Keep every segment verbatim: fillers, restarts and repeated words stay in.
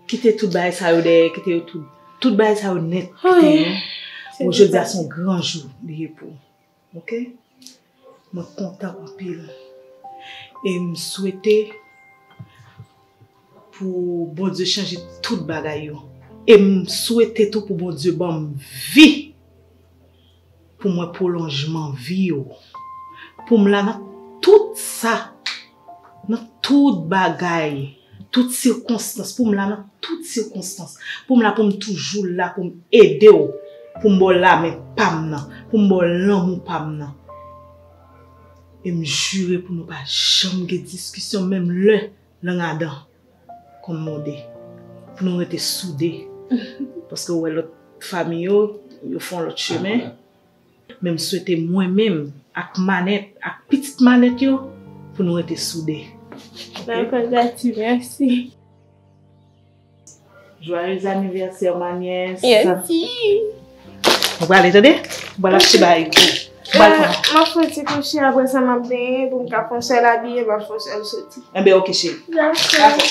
Kite tout bagay sa yo dèyè, kite yo tout. Tout bagay sa yo nèt kite yo. Bon, jodi a se yon gran jou li ye pou ou. Oke? Mwen kontan anpil. E m swete pou Bondye chanje tout bagay yo. E m swete tou pou Bondye ban m vi pou mwen pwolonjman vi w. Pou m la nan tout sa, nan tout bagay, tout sikonstans, pou m la nan tout sikonstans, pou m la pou m toujou la pou m ede w, pou m ba w lamen pa m nan, pou m ba w lanmou pa m nan. E m jire pou nou pa janm gen diskisyon menm lè lang adan konn mòde. Pou nou rete soude. Paske w wè lòt fanmi yo, yo fè yon lòt chemen. Men m swete mwen menm ak Manèt, ak pitit Manèt yo, pou nou rete soude. Dakò, Tati, mèsi. Joyeux anniversaire, ma nièce. Mèsi. Ou prale, tande? Ou prale achte bagay pou. Ou prale pran. M ap fè ti kouche, apre sa m ap benyen pou m ka fè yon sèl abiye, m ap fè yon sèl soti. Enben, oke, cheri. Dakò. Dakò.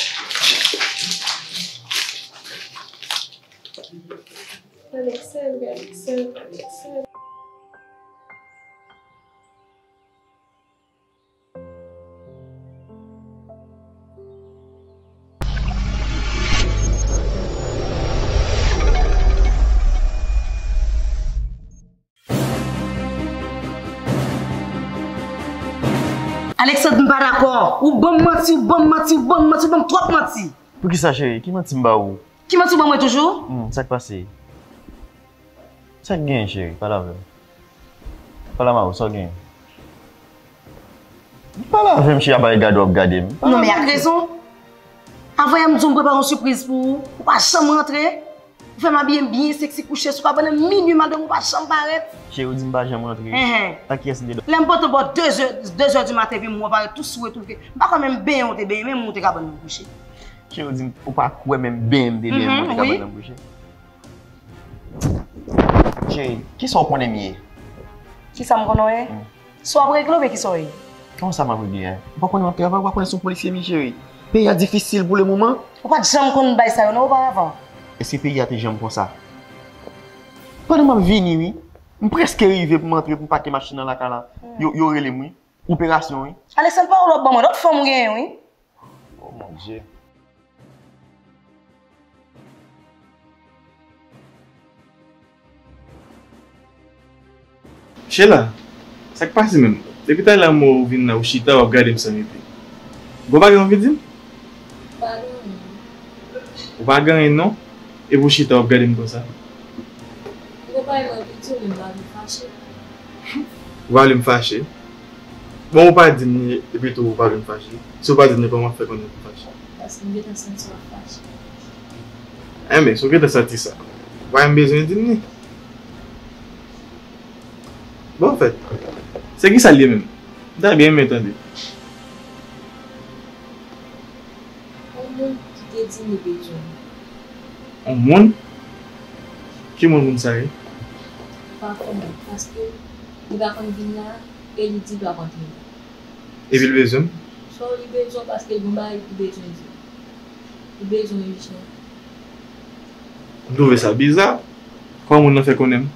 Alexandre, Alexandre, Alexandre. Alexandre, m pa dakò. Ou ban m manti, ou ban m manti, ou ban m manti, ou ban m twòp manti. Poukisa, cheri? Ki manti m ba ou? Ki manti w ban mwen toujou? Hmm, sa k pase? Sa k genyen, cheri? Pale avè m. Pale avè m, sa w genyen? Pale avè m, cheri, apa e gade w ap gade m. Non, men ak rezon. Avan yè m di w m prepare yon sipriz pou ou. Ou pa janm rantre. Ou fè m abiye m byen seksi, kouche sou kabann nan, minui madanm ou pa janm parèt. Cheri, ou di m pa janm rantre. Enhen. Ak kiyès m te dòmi? Lè m pote bò de zè, de zè di maten, epi m wè w parèt tou souri, tou bouke. M pa kwè menm benyen w te benyen, menm ou te kabann nan kouche. Cheri, ou di m ou pa kwè menm benyen m te benyen, menm ou te kabann nan kouche. Cheri, kisa w konnen m ye? Kisa m konnen w ye? Hmm. Sa w ap regle oubyen kisa w ye? Kòman sa m ap regle a? Ou pa konnen m ap travay, ou pa konnen se yon polisye m ye, cheri. Peyi a difisil pou le moman. Ou pa t janm konn bay sa yo non oparavan. Èske peyi a te janm konsa? Pandan m ap vini, wi. M prèske rive pou m antre, pou m pake machin nan lakay la. Hmm. Yo, yo rele m, wi. Operasyon, wi. Alexandre, pawòl w ap ban mwen, lòt fanm ou genyen, wi. Oh mon Dieu. Sheila, sa k pase menm? Depi talè m wè w vin la, ou chita, w ap gade m san rete. Gon bagay w anvi di m? Pa gen anyen. Ou pa gen anyen non? Epi w chita, w ap gade m konsa. Gon bagay m anvi di w, men m pa vle fache. Ou pa vle m fache? Bon, ou pa di m li, epi tou ou pa vle m fache. Si ou pa di m li, kòman w ap fè konnen pou m fache? Paske m gentan santi w ap fache. Enben, si w gentan santi sa, ou pa menm bezwen di m li. Bon, anfèt, se kisa l ye menm? M ta byen renmen tande. Yon moun ki te di m li bezwen m. Yon moun? Ki moun moun sa ye? M pa konnen, paske li pa konn vin la, e li di l p ap antre la. Epi l bezwen m? So, li bezwen w paske l gon bagay li bezwen di w. Li bezwen w ijan. M twouve sa biza. Kòman moun nan fè konnen m?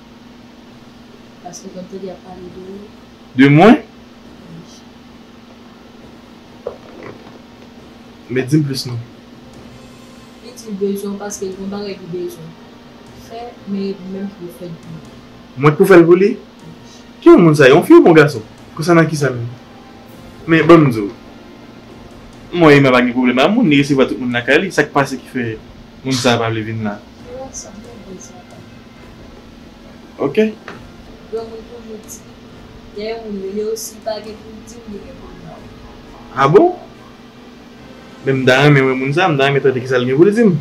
Paske m tande y ap pale de ou. De mwen? Wi. Men di m plis non. Li di l bezwen w paske l gon bagay li bezwen fè, men li menm pou l fè l pou li. Mwen k pou fè l pou li? Ki moun sa ye? Yon fi oubyen yon gason? Konsa nan kisa menm? Men ban m di w. Mwen Emma pa gen pwoblèm ak moun, li resevwa tout moun lakay li. Sa k pase ki fè moun sa a pa vle vin la? Oke. Granmoun toujou di, lè yon moun rele w, si l pa gen pou l di w, li gen pwoblèm. A bon? Men m ta renmen wè moun sa, m ta renmen tande kisa l gen pou l di m.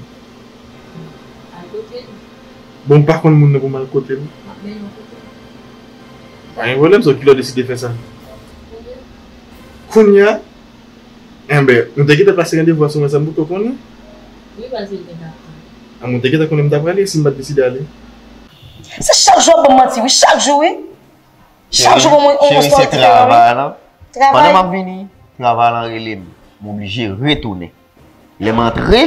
Al kote l. Bon, m pa konn moun nan pou m al kote l. M ap mennen w kote l. Pa gen pwoblèm, se w ki lè w deside fè sa. Kounye a? Kounye a? Enben, nou te gentan plase randevou a sou mwen, sa m poko konnen. Wi, paske l gentan ap tann. A, mwen te gentan konnen m ta prale si m pa t deside ale. Se chak jou w ap ban m manti, wi, chak jou, wi. Chak jou pou mwen, on, on, se travay la. Travay. Pandan m ap vini, travay la rele m. M oblije retounen. Lè m antre,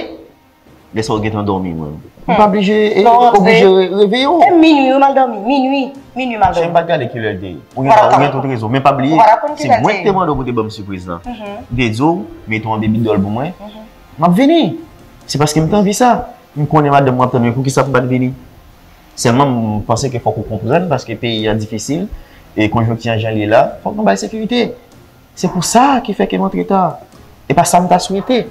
Lè sa w gentan dòmi, mwen. M pa blije, e, oblije re- reveye w. E minwi, wi, m al dòmi. Minwi. Minwi, m al dòmi. Cheri, m pa t gade kilè l te ye. Ou gentan, ou gen tout rezon. Men pa bliye, se mwen ki te mande w pou te ban m sipriz lan. M te di w, mete yon baby doll pou mwen. M ap vini. Se paske m te anvi sa. M konnen madanm mwen ap tann mwen, poukisa pou m pa t vini? Sèlman, m panse ke fòk ou konprann, paske peyi a difisil, e konjonkti an jan l ye la, fòk nou bay sekirite. Se pou sa ki fè ke m antre ta. E pa sa m ta swete.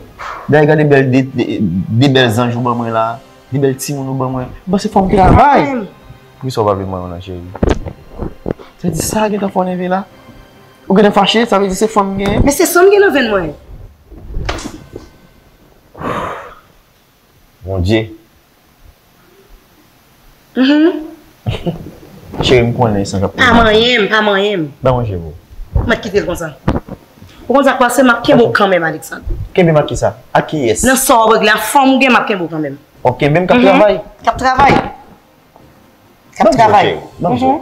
Dayè, gade bèl de, de, de bèl zanj ou ban mwen la, de bèl timoun ou ban mwen. M panse fò m travay. Poukisa w pa vle mwen non, cheri? Sa di sa gentan fè w nève la? Ou gentan fache, sa vle di se fanm m genyen? Men se san m gen nan venn mwen. Bondye. Mhm. Cheri, m konnen san k ap Pa manyen m, pa manyen m. Ban mwen je pou. Mwen kite l konsa. Ou konn sa k pase, m ap kenbe w kanmenm, Alexandre. Kenbe m ak kisa? Ak kiyès? Nan sa w ap regle a, fanm ou gen, m ap kenbe w kanmenm. Ou kenbe m k ap travay? K ap travay. K ap travay. Ban m di w, cheri, ban m di w.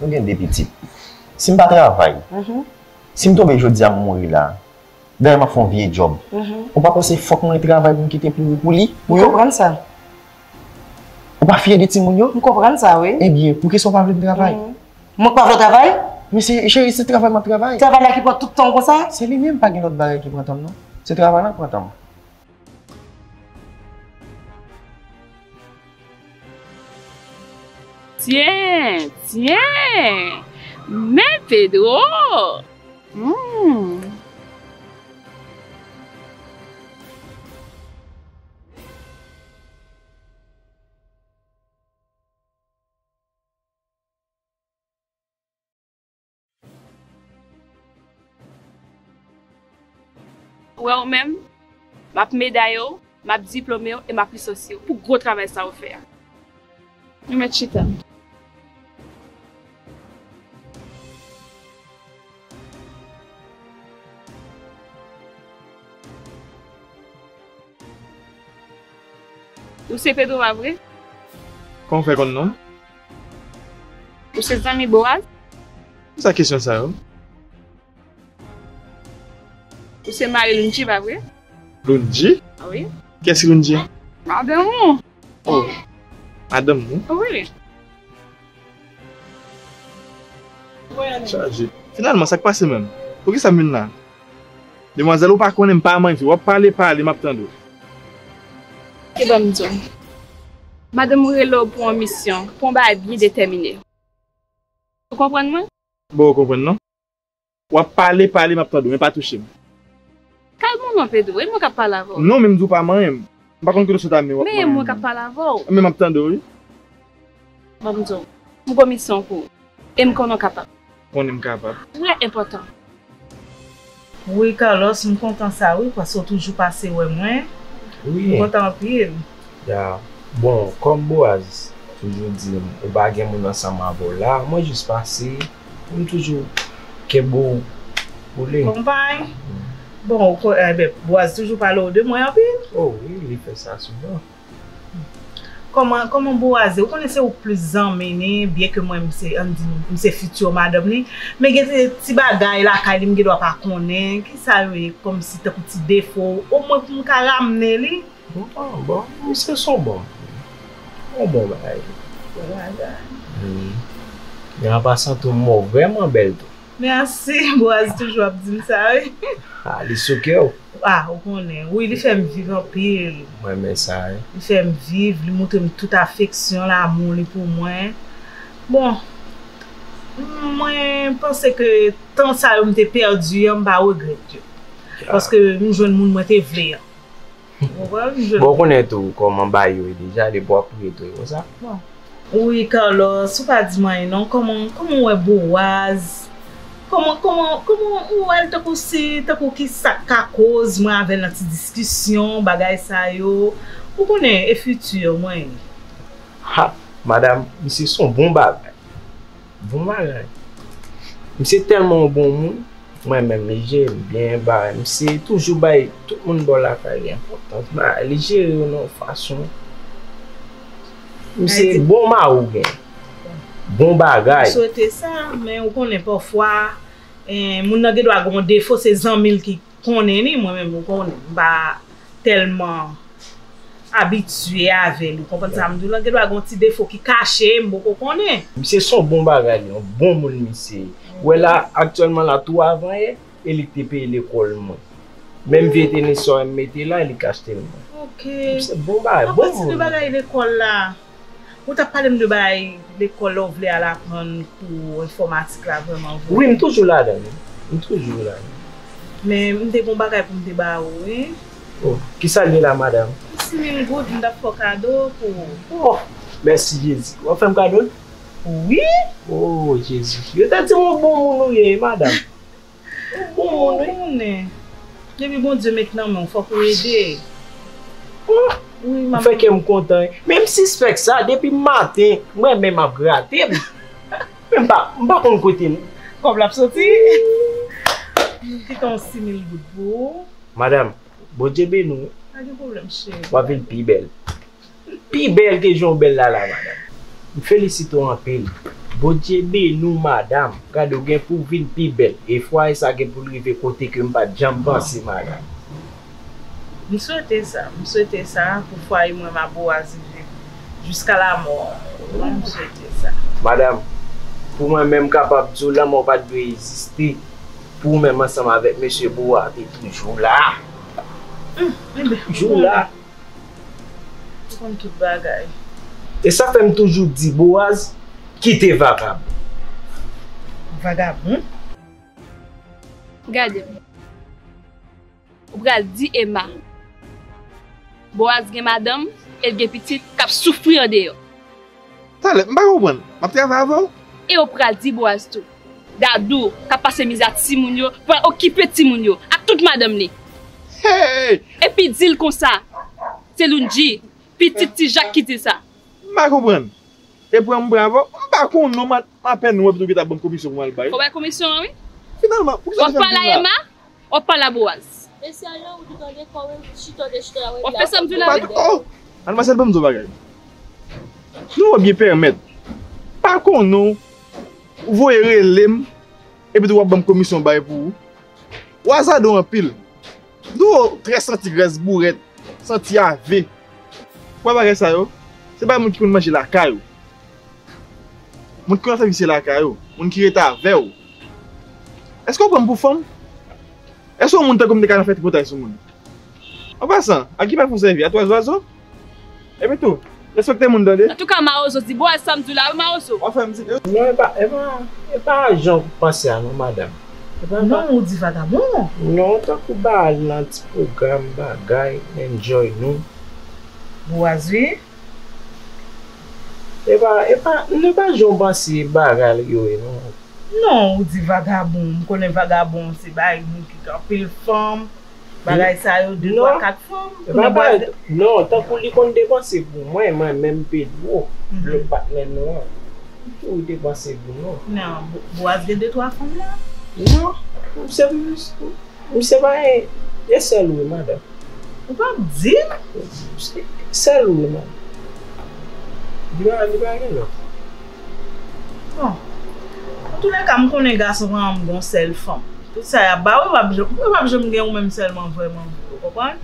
Nou gen de pitit. Si m pa travay, si m tonbe jodi a, m mouri la, dayè, m ap fè yon vye djòb. Ou pa panse fòk mwen travay pou m kite pou, pou li, pou yo? M konprann sa. Ou pa fyè de timoun yo? M konprann sa, wi. Ebyen, poukisa w pa vle m travay? Mwen k pa vle w travay? Men se, cheri, se travay m ap travay. Travay la ki pran tout tan w konsa? Se li menm, pa gen lòt bagay ki pran tan m, non. Se travay la k pran tan m. Tyen, tyen! Men Pedro! Hmm. Ou wè ou menm, m ap medaye w, m ap diplome w e m ap lisosye w pou gwo travay sa ou fè a. Nou mèt chita. Ou se Pedro, pa vre? Kòman w fè konn non m? Ou se zanmi Boaz? Sa kesyon sa yo? Ou se mari Lounji, pa vre? Lounji? Wi. Kiyès ki Lounji? Madanm ou. Oh, madanm ou? Wi. Chaje. Finalman, sa k pase menm? Poukisa m vin la? Demwazèl, ou pa konnen m pa manyen fi. W ap pale, pale, m ap tande w. Ki ban m di w. Madanm ou rele w pou yon misyon, pou yon bagay byen detèmine. Ou konprann mwen? Bon, ou konprann non. W ap pale, pale, m ap tande w, men pa touche m. Kalme w non, Pedro, e mwen k ap pale avè w. Non, men m di w pa manyen m. M pa konn kote w sot a men w ap manyen m. Men e mwen k ap pale avè w. Men m ap tande w, wi. Ban m di w, m gon misyon pou ou. E m konnen w kapab. Konnen m kapab. Trè enpòtan. Wi, Carlos, m kontan sa, wi, paske w toujou pase wè mwen. Wi. M kontan anpil. Ya, bon, kòm Boaz toujou di m, ou pa gen moun ansanm avè w la, mwen jis pase pou m toujou kenbe w koule. Konpay. Bon, ou ko- eh ben, Boaz toujou pale w de mwen anpil. Oh wi, li fè sa souvan. Kòman, kòman Boaz ye? Ou konnen se ou k plis zanmi li, byen ke mwen, m se, ann di, m se fiti madanm li. Men gen ti, ti bagay lakay li, m gen dwa pa konnen. Kisa yo ye? Kòmsi tankou ti defo. Omwen pou m ka ramne li. Bon, bon, misye se yon bon. Yon bon bagay. Bon bagay. Wi. Men an pasan tou, m wè w vrèman bèl tou. Mèsi, Boaz toujou ap di m sa, wi. Ah, li sou kè w. Ah, ou konnen. Wi, li fè m viv anpil. Mwen renmen sa, wi. Li fè m viv, li montre m tout afeksyon, lanmou li pou mwen. Bon, mwen panse ke tan sa yo m te pèdi an, m pa regrèt yo. Ya. Paske m jwenn moun mwen te vle an. Ou konprann? Bon, ou konnen tou kòman bagay yo ye deja, depi w ap priye tou e konsa. Bon. Wi, Carlos, ou pa di m anyen non. Kòman, kòman w wè Boaz? Kòman, kòman, kòman ou wè l tankou si, tankou ki sa k ka koz mwen avè l nan ti diskisyon, bagay sa yo? Ou konnen, e fiti mwen ye. Ha, madanm, misye se yon bon bagay. Bon bagay. Misye tèlman yon bon moun. Mwen menm, li jere m byen, bagay. Misye toujou bay tout moun bò lakay li enpòtans. Bagay, li jere yo nan yon fason. Misye bon mari w gen. Bon bagay. M swete sa, men ou konnen pafwa, eh, moun nan gen dwa gen yon defo, se zanmi l ki konnen li, mwen menm, ou konnen, m pa tèlman abitye avè l, ou konprann sa m di w lan, gen dwa gen yon ti defo ki kache, m poko konnen. Misye se yon bon bagay, li yon bon moun, misye. Ou wè la, aktyèlman la, tou avan yè, e li k te peye lekòl mwen. Menm vye tenis sa yo m mete la, e li k achte l mwen. Ok. Misye bon bagay, bon moun. An pati de bagay lekòl la, ou t ap pale m de bagay lekòl la, ou vle al aprann kou enfòmatik la vrèman vre. Wi, m toujou ladan l, wi. M toujou ladan l. Men m te gen yon bagay pou m te ba ou, wi. Oh, kisa l ye la, madanm? Yon sis mil goud, m t ap fè w kado pou ou. Oh, mèsi Jezi. W ap fè m kado l? Wi. Oh, Jezi. Yo te di m yon bon moun ou ye, madanm. Yon bon moun, wi. Ou konnen. Depi Bondye met nan men w, fòk ou ede. Oh, wi, ou fè kè m kontan, wi. Men m sispèk sa, depi maten, mwen menm ap grate m. Men m pa, m pa konn kote m. Kòb la ap soti. Kite yon sis mil goud pou ou. Madanm, Bondye beni w. Pa gen pwoblèm, cheri. W ap vin pi bèl. Pi bèl ke jan w bèl la la, madanm. M felisite w anpil. Bondye beni w, madanm. Gade, w gen pou w vin pi bèl. E fwaye sa gen pou l rive kote ke m pa t janm panse, madanm. M swete sa, m swete sa pou fwaye mwen m ak Boaz rive jiska lamò. Mwen, m swete sa. Madanm, pou mwen menm, m kapab di w lanmò pa t dwe egziste. Pou ou menm ansanm avèk mesye Boaz te toujou la. Hum, enben, toujou la. Ou konn tout bagay. E sa fè m toujou di Boaz, kite vagabon. Vagabon? Gade m. Ou pral di Emma. Boaz gen madanm, e l gen pitit k ap soufri andeyò. Talè, m pa konprann. M ap travay avè w? E ou pral di Boaz tou. Dadou, k ap pase mizè a timoun yo, pral okipe timoun yo, ak tout madanm li. Hey! Epi di l konsa, se Lounji, pitit ti Jak ki di sa. M pa konprann. E pran m pran avè w, m pa konn non, m apèn wè pitit ou gentan ban m komisyon pou m al bay. Fò bay komisyon an, wi. Finalman, poukisa w fè m vin la? W ap pale a Emma? W ap pale a Boaz. Mesye a jan ou di tande kò w chita de chita la. W ap fè sa m di w la, wi. Oh! Manmwazèl, ban m di w bagay. Nou wè byen pèmèt. Pa konn non, ou voye rele m, epi tou w ap ban m komisyon bay pou ou. Ou azade w anpil. Nou trè santi grès bourèt, santi ave. Ou wè bagay sa yo? Se pa moun ki konn manje lakay ou. Moun ki konn ap fè misye lakay ou, moun ki rete avè w. Èske w pran m pou fanm? Èske w moun tankou m te ka nan fè tripotay sou moun? An pasan, a ki pa fè w sèvi? A twa zwazo? Epi tou, respekte moun tande. Antouka, Mawozo, di Boaz sa m di w la, wi, Mawozo. W ap fè m di. Non, e pa, e pa, e pa jan w panse a non, madanm. E pa, non, ou di vagabon. Non, tankou ba al nan ti pwogram, bagay, enjoy nou. Boaz, wi. E pa, e pa, nou pa jan w panse bagay yo ye, non. Non, ou di vagabon. M konnen vagabon se bay moun ki gen anpil fanm. Bagay sa yo, de, twa, kat fanm. E pa bagay, non, tankou li konn depanse pou mwen, mwen menm Pedro, lòt patnè nou an. Li toujou depanse pou nou. Non, Bo-, Boaz gen de, twa fanm la. Non, se, Misye pa gen, e sèl ou ye, madanm. Ou p ap di m? Se sèl ou ye, madanm. Li pa, li pa gen lòt. Bon. Antoulèka, m konnen gason pa janm gen yon sèl fanm. Tout sa y ap ba ou, yo p ap janm, yo p ap janm gen ou menm sèlman vrèman vre, ou konprann?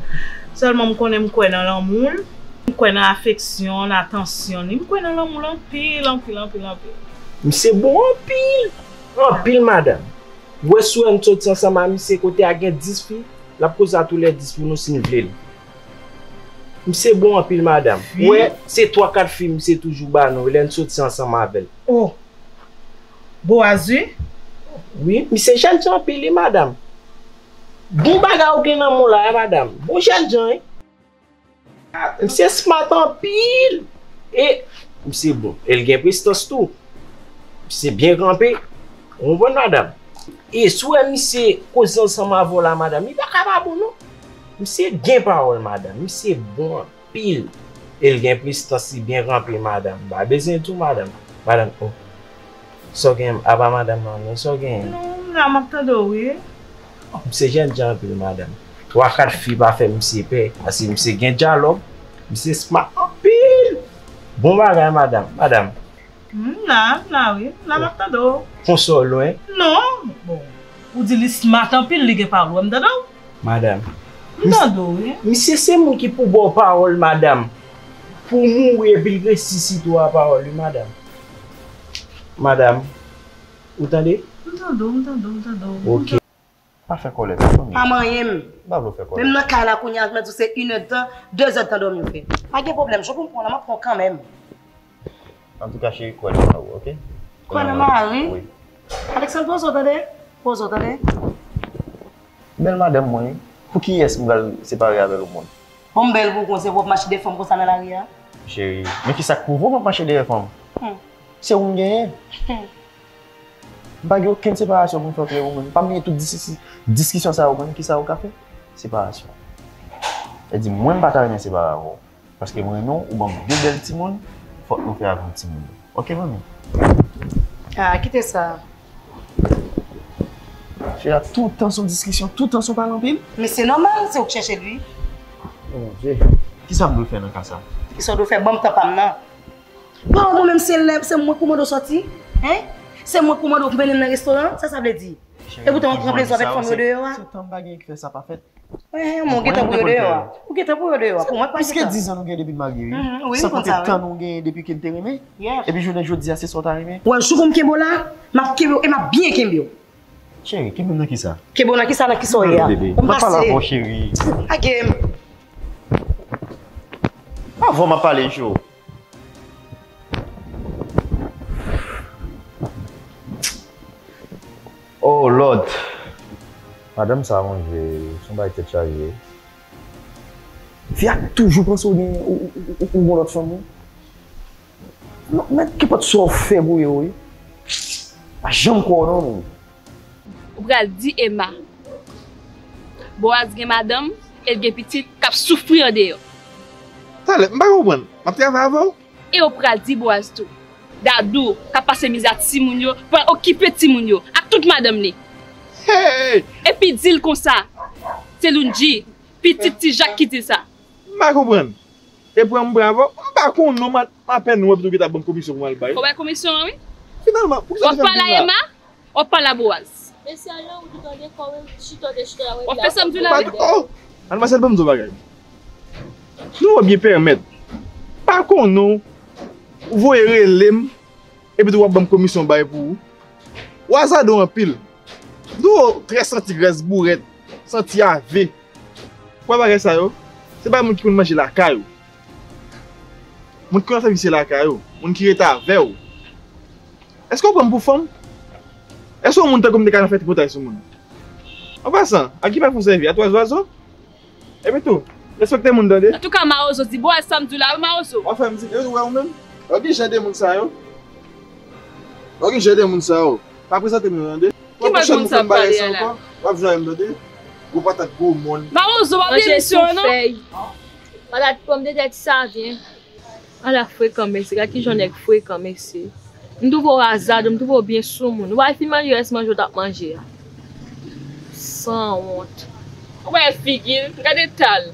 Sèlman m konnen m kwè nan lanmou l, m kwè nan afeksyon l, atansyon li, m kwè nan lanmou l anpil, anpil, anpil, anpil. Misye bon anpil, anpil, madanm. Ou wè si w wè n soti ansanm a misye kote a gen dis fi, l ap koze a toulèdis pou nou si n vle l. Misye bon anpil, madanm. Ou wè, se twa kat fi misye toujou ba nou lè n soti ansanm avè l. Oh! Boaz, wi? Wi, misye jènjan anpil, wi, madanm. Bon bagay ou gen nan men w la, wi, madanm. Bon jènjan, wi. Misye smart anpil. E misye bon. E l gen prestans tou. Misye byen kanpe. Ou konprann, madanm? E si w wè misye koze ansanm avè w la, madanm, li pa ka pa bon, non. Misye gen pawòl, madanm. Misye bon anpil. E l gen prestans, li byen kanpe, madanm. M pa bezwen di w, madanm. Madanm, oh. Sa w gen, apa madanm nan, men sa w gen? Non, m la, m ap tande w, wi. Oh, misye jènjan anpil, madanm. Twa, kat fi pa fè misye pè, paske misye gen dyalòg, misye smart anpil. Bon bagay, madanm, madanm. M la, m la, wi. M la, m ap tande w. Konsa w lwen? Non, bon. Ou di li smart anpil, li gen pawòl, m tande w. Madanm, M tande w, wi. Misye se moun ki pou ba w pawòl, madanm. Pou w mouri epi l resisite w a pawòl, wi, madanm. Madanm, ou tande? M tande w, m tande w, m tande w. Ok. Pa fè kòlè, pa fè anyen. Pa manyen m. M pa vle w fè kòlè. Menm nan kay la kounye a, m di w se inèdtan, dezèdtan dòmi w fè. Pa gen pwoblèm, jou pou m pran w la, m ap pran w kanmenm. Antouka, cheri, kwè nan mari w, ok? Kwè nan mari? Wi. Alexandre, poze w tande? Poze w tande? Bèl madanm mwen, wi. Pou kiyès m pral separe avè l o mond? Bon, m bèl pou w konsa, w ap mache dèyè fanm konsa nan lari a? Cheri, men kisa k pwouve w m ap mache dèyè fanm? Hmm. Se ou m genyen. Hmm. M pa gen okenn separasyon pou m fè antre ou menm. Pa m gen tout dis-, diskisyon sa yo, ou konn kisa ou ka fè? Separasyon. E di, mwen, m pa ta renmen separe avè w. Paske mwen renmen w, ou ban m de bèl timoun, fòk nou fè avè w timoun yo. Ok, manmi? Ah, kite sa. Fi a, toutan se yon diskisyon, toutan se yon pale anpil. Men se nòmal, se ou k chèche l, wi. Oh, mon Dieu. Kisa m dwe fè nan ka sa? Kisa w dwe fè? Ban m tan pa m nan. Bon, mwen menm se lè, se mwen k pou mande w sòti? Hein? Se mwen k pou mande w mennen m nan restoran? Sa sa vle di? Cheri, e poutan w ap pran plezi avèk fanm yo deyò a? Se tan m pa gen ki fè sa pa fèt. Hein, mwen gentan pou yo deyò a. Ou gentan pou yo deyò a. Pou mwen pa gentan. Piske diz an nou gen depi n marye, wi. Mhm, wi, m konn sa, wi. San konte tan nou gen depi ke n te renmen. Yes. Epi jounen jodi a, se sa w ta renmen. Wè, jou pou m kenbe w la, m ap kenbe w, e m ap byen kenbe w. Cheri, kenbe m nan kisa? Kenbe w nan kisa, nan kisa w ye a? Bebe, m ap pale avè w, cheri. Lage m. Avè w m ap pale, Jo. Oh Lord! Madanm sa, Bondye, se yon bagay tèt chaje. Fi a toujou panse ou gen, ou, ou, ou, ou gon lòt fanm, wi. Non, men kenpòt sa w fè pou yo, wi. Pa janm kwè w non, men. Ou pral di Emma, Boaz gen madanm, e l gen pitit k ap soufri andeyò. Talè, m pa konprann. M ap travay avè w? E ou pral di Boaz tou, Dadou k ap pase mizè ak timoun yo, pral okipe timoun yo ak tout madanm li. Hey! Epi di l konsa, se Loundji, pitit Ti Jak ki di l sa. M pa konprann. E pran m pran avè w, m pa konn non, m apèn wè pitit ou ki t ap ban m komisyon pou m al bay. Ou bay komisyon an, wi. Finalman, poukisa w te fè m vin la? W ap pale a Emma, w ap pale a Boaz. Mesye, al nan wout ou tande, kòwe chita, w te chita la, w ap fè sa m di w la, wi. Oh, Almasèl, ban m di w bagay. Nou w ap byen pèmèt. Pa konn non, ou voye rele m, epi tou w ap ban m komisyon bay pou ou. Ou azade w anpil. Nou w trè santi grès bourèt, santi ave. Ou wè bagay sa yo? Se pa moun ki konn manje lakay ou. Moun ki konn sèvi se lakay ou. Moun ki rete avè w. Èske w pran m pou fanm? Èske yon moun tankou m te ka nan fè tripotay sou moun? An pasan, a ki pa fè w sèvi? A twa zwazo? Epi tou, respekte moun tande. Antouka, Mawozo, di Boaz sa m di w la, wi, Mawozo. W ap fè m di, epi tou, wè ou menm? W ap gen jan de moun sa yo. W ap gen jan de moun sa yo. Pa prezante m yo tande. Ki mòd moun sa ap pale a la? W ap jwenn m tande. Gwo patat, gwo mòn. Mawozo, w ap demisyon, non? Patat pòmdetè ti savyen. Ala frekan, mesye. Gad kijan nèg frekan, mesye. M twouve w azade, m twouve w byen soumoun. Ou pa fin manje rès manje w t ap manje a. Sanwont. Ou pa wè figi l? Gade eta l.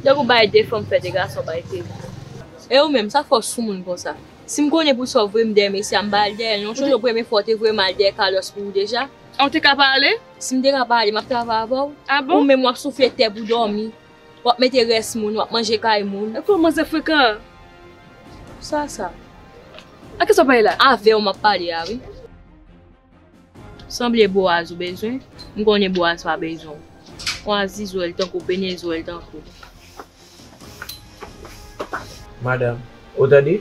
Tankou bay de fanm fè de gason bay teri. E ou menm, sa k fè w soumoun konsa? Si m konnen pou sa w voye m dèyè mesye a, m pa al dèyè l non. Chonje premye fwa w te voye m al dèyè Carlos pou ou deja? An, w te ka pa ale? Si m te ka pa ale, m ap travay avè w. A bon? Ou menm w ap soufle tè pou dòmi. W ap mete rès moun, w ap manje kay moun. E kòman manzè frekan? Sa, sa. A kisa w pale la? Avè w m ap pale a, wi. Sanble Boaz ou bezwen? M konnen Boaz pa bezwen w. Yon azizwèl tankou, penezwèl tankou. Madanm, ou tande?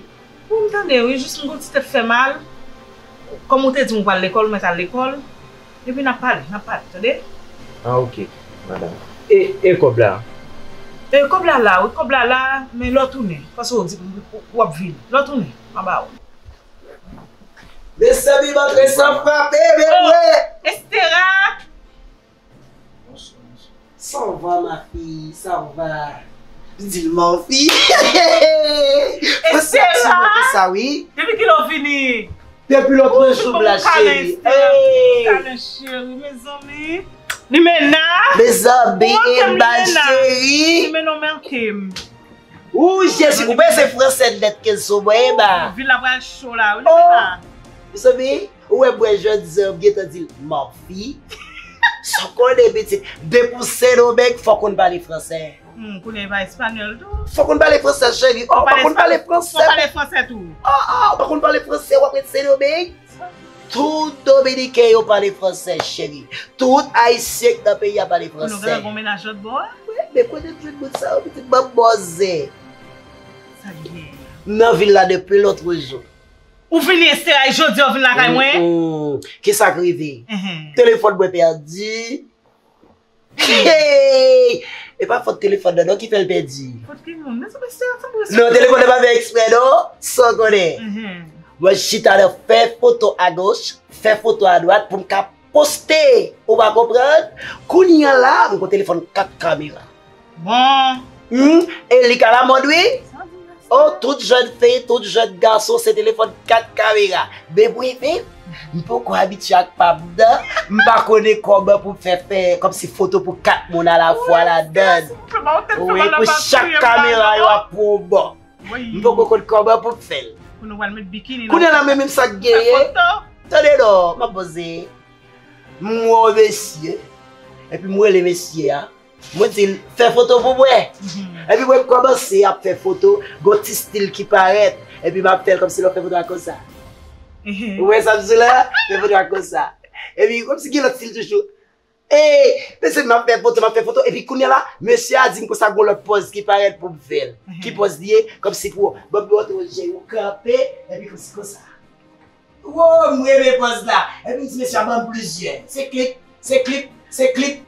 Wi, m tande, wi, jis m gon ti tèt fè mal. Kòm ou te di m ou pral lekòl, ou mèt al lekòl. Epi n ap pale, n ap pale, tande? Ah, ok, madanm. E, e kòb la? E kòb la la, wi, kòb la la, men lè w tounen, paske w di w, w ap vini. Lè w tounen, m a ba ou. Mezanmi, m antre san frape, men mwen. Estera! Ça va, ma fille, ça va. Di l, mon fi. Estela! Sa, wi. Depi kilè w vini? Depi lòt jou la, cheri. Kalè, cheri, mezanmi. Limena. Mezanmi, Emma, cheri. Limena, w manke m. Ou, Jezi, ou bezwen franse nèt ke sou mwen, Emma. Vil la pral cho la, wi, Limena. Mezanmi, ou wè mwen jodi a, m gentan di l, mon fi. Sa w konnen, pitit, depi w Sendomeng, fòk ou konn pale fransè. Hmm, kounye a e pa espanyòl tou. Fòk ou konn pale fransè, cheri. Oh, ou pa konn pale fransè. Ou pale fransè tou. Oh, oh, ou pa konn pale fransè, w ap ret Sendomeng. Tout Dominiken yo pale fransè, cheri. Tout Ayisyen k nan peyi a pale fransè. Kounye a w gen menaj lòt bò a? Wi, men kote w jwenn moun sa yo, pitit, ban m bòzè. Sa k gen? M nan vil la depi lòt jou. Ou vini Estera, e jodi a w vin lakay mwen? Mm, mm. Kisa k rive? Enhen. Telefòn mwen pèdi. Hey! E pa fòt telefòn nan non ki fè l pèdi. Fòt ki moun? Men se Estera, sa mwen. Non, telefòn nan pa fè eksprè non. Sa w konnen. Enhen. Mwen chita nan fè foto agoch, fè foto adwat pou m ka poste. Ou pa konprann? Kounye a la, m gon telefòn kat kamera. Bon. Hmm, e li ka lamòd wi. Oh, tout jèn fi, tout jèn gason, se telefòn kat kamera. Men mwen menm, m poko abitye ak pa m nan. M pa konnen kòman pou m fè fè kòmsi foto pou kat moun alafwa ladan. Wi, pou chak kamera yo ap pran yon bò. M poko konn kòman pou m fè l. Kounye a la, men menm sa k genyen. Tande non, m ap poze. M wè yon mesye. Epi m rele mesye a. Mwen di l, fè foto pou mwen. Epi mwen kòmanse ap fè foto, gon ti stil ki parèt. Epi m ap fè l kòmsi lè w fè foto a konsa. Ou wè sa m di la? Fè foto a konsa. Epi kòmsi gen lòt stil toujou. E, mesye, m ap fè foto, m ap fè foto. Epi kounye a la, mesye a di m konsa gon lòt pòz ki parèt pou m fè l. Ki pòz li ye? Kòmsi pou, ban m montre w je yo kanpe, epi kòmsi konsa. Wo, m renmen pòz la. Epi m di mesye a ban m plizyè. Se klik, se klik, se klik.